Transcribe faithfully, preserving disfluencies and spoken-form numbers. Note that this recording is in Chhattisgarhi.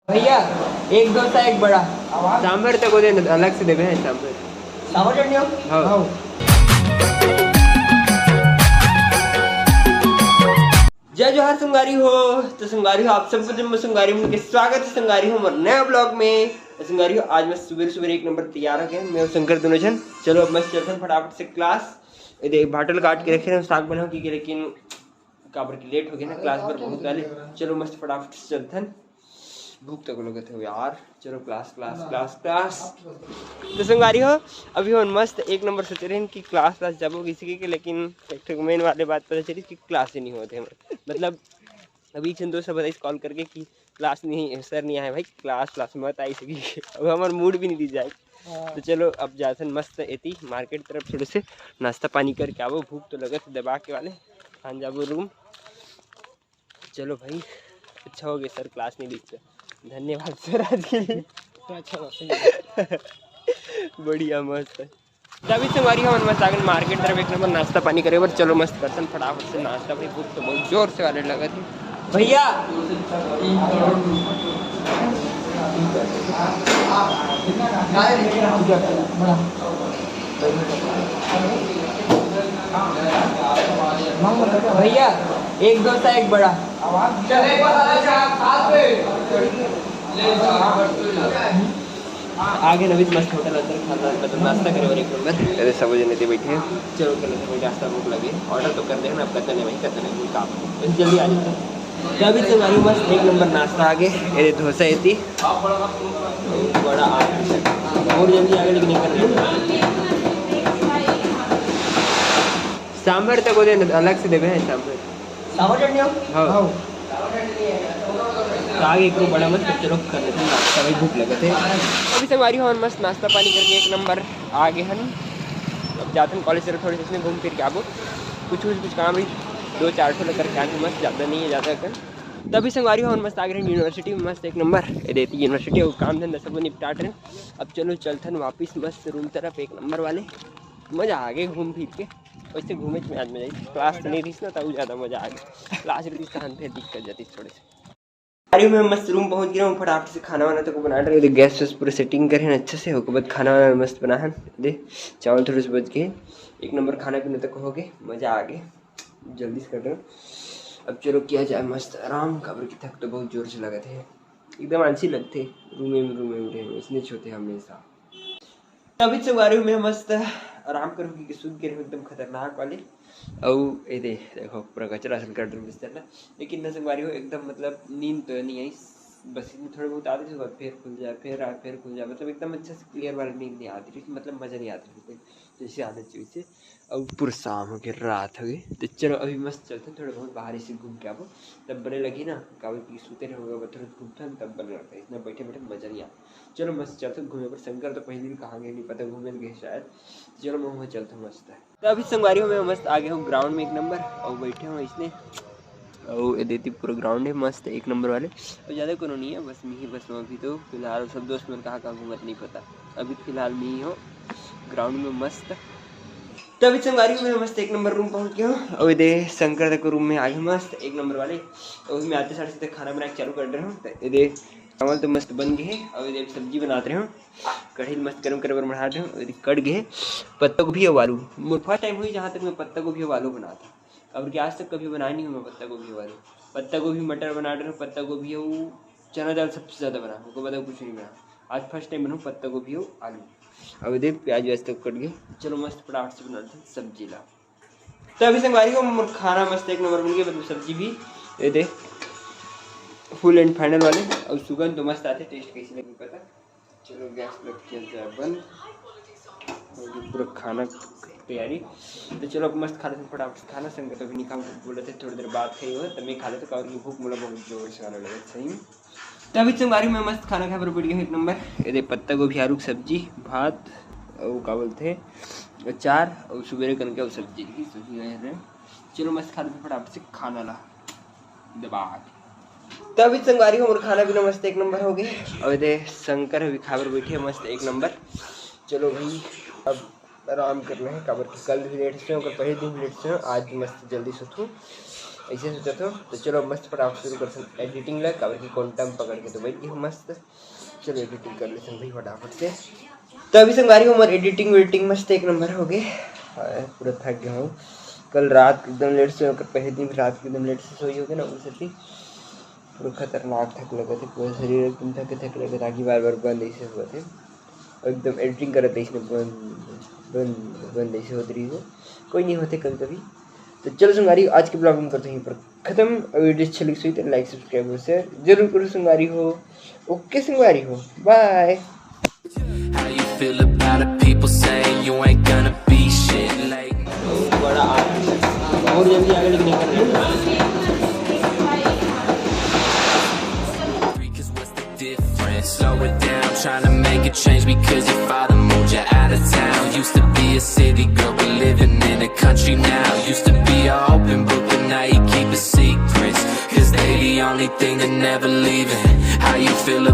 भैया, एक डोसा, एक बड़ा। सांभर तक ओदे अलग से देबे है, सांभर। सांभर चटनी हो? हाँ। हाँ। जय जोहार संगवारी हो। तो संगवारी हो, आप सबको जब मैं संगवारी मन के स्वागत है संगवारी हो मोर नया ब्लॉग में। तो संगवारी हो, आज मैं सुबह सुबह एक नंबर तैयार हो गया, मैं और शंकर दोनों जन। चलो अब मस्त चलथन फटाफट से क्लास। ये देख, बाटल काट के रखे रहे, साग बनाओ की, लेकिन काबर की लेट हो गया ना क्लास पर बहुत पहले। चलो मस्त फटाफट से चलथन, भूख तक लगत है यार। चलो क्लास क्लास क्लास क्लास। तो संगवारी हो, अभी हम मस्त एक नंबर सोचे रहे कि क्लास क्लास जाबो किसी के, लेकिन एक ठो मेन वाले बात पता चली कि क्लास ही नहीं होते हमारे। मतलब अभी एक झन दोस्त बताइस कॉल करके कि क्लास नहीं, सर नहीं आए भाई, क्लास क्लास मत आई सकी। अब हमार मूड भी नहीं दी जाए। हाँ। तो चलो अब जाथन मस्त एती मार्केट तरफ, थोड़े से नाश्ता पानी करके आबो, भूख तो लगत है दबा के वाले। खान जाबो रूम। चलो भाई, अच्छा हो गया सर क्लास नहीं दी, धन्यवाद सर आज के लिए। तो अच्छा हुआ, सही है। बढ़िया मस्त है। तभी संगवारी हमन मस्त आगन मार्केट तरफ एक नंबर नाश्ता पानी करे बर। चलो मस्त करथन फटाफट से नाश्ता भाई, भूख तो बहुत जोर से वाले लगत है। भैया, भैया, एक डोसा, एक बड़ा। आगे नवीन मस्त होटल अंदर खाना, मतलब नाश्ता करे और एक नंबर। अरे सब जने ते बैठे हैं। चलो, कल से कोई नाश्ता भूख लगे, ऑर्डर तो कर देना, अब करते नहीं भाई, करते नहीं, कोई काम है। बस जल्दी आ जाते हैं। तो अभी से हमारी मस्त एक नंबर नाश्ता आगे, ये डोसा एती, बड़ा आ, और जल्दी आगे, लेकिन एक सांभर तक ओदे अलग से देबे है सांभर। सांभर चटनी हो? हाँ। हाँ। तो आगे एक बड़ा मस्त चलो कर लेते हैं नाश्ता, भाई भूख लगत है। अभी संगवारी हो हमन मस्त नाश्ता पानी करके एक नंबर आगे हन। अब जाथन कॉलेज तरफ, थोड़े से इसमें घूम फिर के आबो, कुछ कुछ कुछ काम रही, दो चार ठो लेकर के आगे मस्त, ज़्यादा नहीं है, ज़्यादा कर। तभी संगवारी हो हमन मस्त आगे हन यूनिवर्सिटी में, मस्त एक नंबर ये देती यूनिवर्सिटी और काम धंधा सब निपटाट रहे। अब चलो चलथन वापिस मस्त रूम तरफ एक नंबर वाले। मजा आ गए घूम फिर के। वैसे घूमे में आज मजा आई, क्लास तो नहीं रहीस ना, तब ज़्यादा मजा आ गया। क्लास रहीस तहन फिर दिक्कत जाती थोड़े से। अरे मैं मस्त रूम पहुंच गया हूँ, फटाफट से खाना वाना तक बना रहे। गैस वैस पूरे सेटिंग करे हैं अच्छे से, ओकर बाद खाना वाना मस्त बना है। दे चावल थोड़े से बच गए, एक नंबर खाना पीना तक हो गए, मजा आ गए। जल्दी से कर रहे हो। अब चलो किया जाए मस्त आराम, काबर की थक तो बहुत जोर से लगत है, एकदम आलसी लगते रूमे में, रूमे में रहे, इसने छोते हमेशा। तभी संगवारी हो मैं मस्त आराम करूँ कि सूत गे रहूँ एकदम खतरनाक वाले। अउ ए दे देखो पूरा कचरा असन कर दूँ बिस्तर ला, लेकिन न संगवारी हो एकदम मतलब नींद तो नहीं आई, बस इतनी थोड़ी बहुत आती थी, फिर खुल जाए, फिर आए, फिर खुल जाए, मतलब एकदम अच्छा से क्लियर वाला नींद नहीं आती थी, मतलब मज़ा नहीं आती थी जैसे आना चाहिए। अउ पूरा शाम हो गया, रात हो गई, तो चलो अभी मस्त चलते हैं थोड़ा बहुत बाहर से घूम के आबो, तब बने लगी ना, काबर कि सूते रहोगे, अब थोड़ा घूमते हैं तब बने लगता है, इतना बैठे बैठे मज़ा नहीं आता। चलो मस्त चलते हैं घूमे पर। शंकर तो पहले भी कहाँ गए नहीं पता, घूमे गए शायद। चलो मैं वहाँ चलते हैं मस्त है। तो अभी संगवारी हो मैं मस्त आ गया हूँ ग्राउंड में एक नंबर, और बैठे हूँ इसने, और ये देती पूरा ग्राउंड है मस्त एक नंबर वाले, और ज़्यादा कोनो नहीं है, बस मैं ही बस हूँ अभी तो फिलहाल, सब दोस्त मन कहाँ कहाँ घूमत नहीं पता, अभी फिलहाल मैं ही हूँ ग्राउंड में मस्त। तभी संगवारी हो मैं मस्त एक नंबर रूम पहुँच गया हूँ, और ये दे शंकर तक रूम में आ गए मस्त एक नंबर वाले, और मैं आते साथ सीधे खाना बनाए चालू कर रहे हूँ। तो ये दे चावल तो मस्त बन गए हैं, और ये दे सब्जी बनाते रहे हूँ, कढ़ाई मस्त गरम करे बर बढ़ा रहे हूँ, और ये कट गए पत्ता गोभी और आलू। मोर फर्स्ट टाइम हुई जहाँ तक मैं पत्ता गोभी और आलू बनाता, काबर कि आज तक कभी बनाए नहीं हूँ मैं पत्ता गोभी और आलू। पत्ता गोभी मटर बना रहे हूँ, पत्ता गोभी और चना दाल सबसे ज़्यादा बना, ओकर बाद कुछ नहीं बना। आज फर्स्ट टाइम बनाऊँ पत्ता गोभी और आलू। अब ये दे प्याज व्याज तक कट गए, चलो मस्त फटाफट से बना लेते हैं सब्जी ला। तो अभी संगवारी हो मोर खाना मस्त एक नंबर बन गया, मतलब सब्जी भी ये दे फुल एंड फाइनल वाले, और सुगंध तो मस्त आते, टेस्ट कैसे लगे पता। चलो गैस लग किया जाए बंद, और ये पूरा खाना की तैयारी। तो चलो अब मस्त खा लेते हैं फटाफट से खाना। संगत अभी निकाल बोले थे थोड़ी देर बाद खाई हो, तब मैं खा लेते, काबर कि भूख मोला बहुत जोर से आने लगे सही में। तभी संगवारी मैं मस्त खाना खाए बर बैठ गया हूँ एक नंबर। ये दे पत्ता गोभी आलू की सब्जी, भात, और का बोलते हैं, अचार, और सुबेरे कन के और सब्जी रही, सब्जी रहे। चलो मस्त खा लेते फटाफट से खाना ला दबा के। तभी संगवारी हो मोर खाना पीना मस्त एक नंबर हो गए। और ये दे शंकर भी खाए बर बैठे मस्त एक नंबर। चलो भाई अब आराम करना है, काबर कि कल भी लेट से, ओकर पहले दिन भी लेट से, आज मस्त जल्दी सोथूँ। ऐसे सोचत हो। तो चलो मस्त फटाफट शुरू करथन एडिटिंग ला, काबर कि कोन टाइम पकड़ के तो बैठ गए मस्त। चलो एडिटिंग कर लेथन भाई फटाफट से। तो अभी संगवारी हो, मोर एडिटिंग वेडिटिंग मस्त एक नंबर हो गए। हाँ, पूरा थक गया हूँ। कल रात एकदम लेट से, ओकर पहले दिन रात के एकदम लेट से सोई हो गए ना, उस सेती पूरा खतरनाक थक लगत है, पूरा शरीर एकदम थके थके लगत, आँखी बार बार बंद ऐसे होत है, एकदम एडिटिंग करत ऐसे बंद बंद बंद ऐसे होत रही हो, कोई नहीं होते कभी कभी। तो चलो संगवारी, आज के ब्लॉग में करते हैं पर खत्म। और वीडियो अच्छी लगी तो लाइक सब्सक्राइब और शेयर जरूर करो संगवारी हो। ओके संगवारी हो, बाय। How you feel about the people saying you ain't gonna be shit lately? बड़ा आदमी और जल्दी आगे निकल Cause what's the difference? Slow it down, trying to make a change because your father moved you out of town. Used to be a city girl, but living in a country now. Used to be an open book, but now you keep a secrets. Cause they the only thing that never leaving. How you feel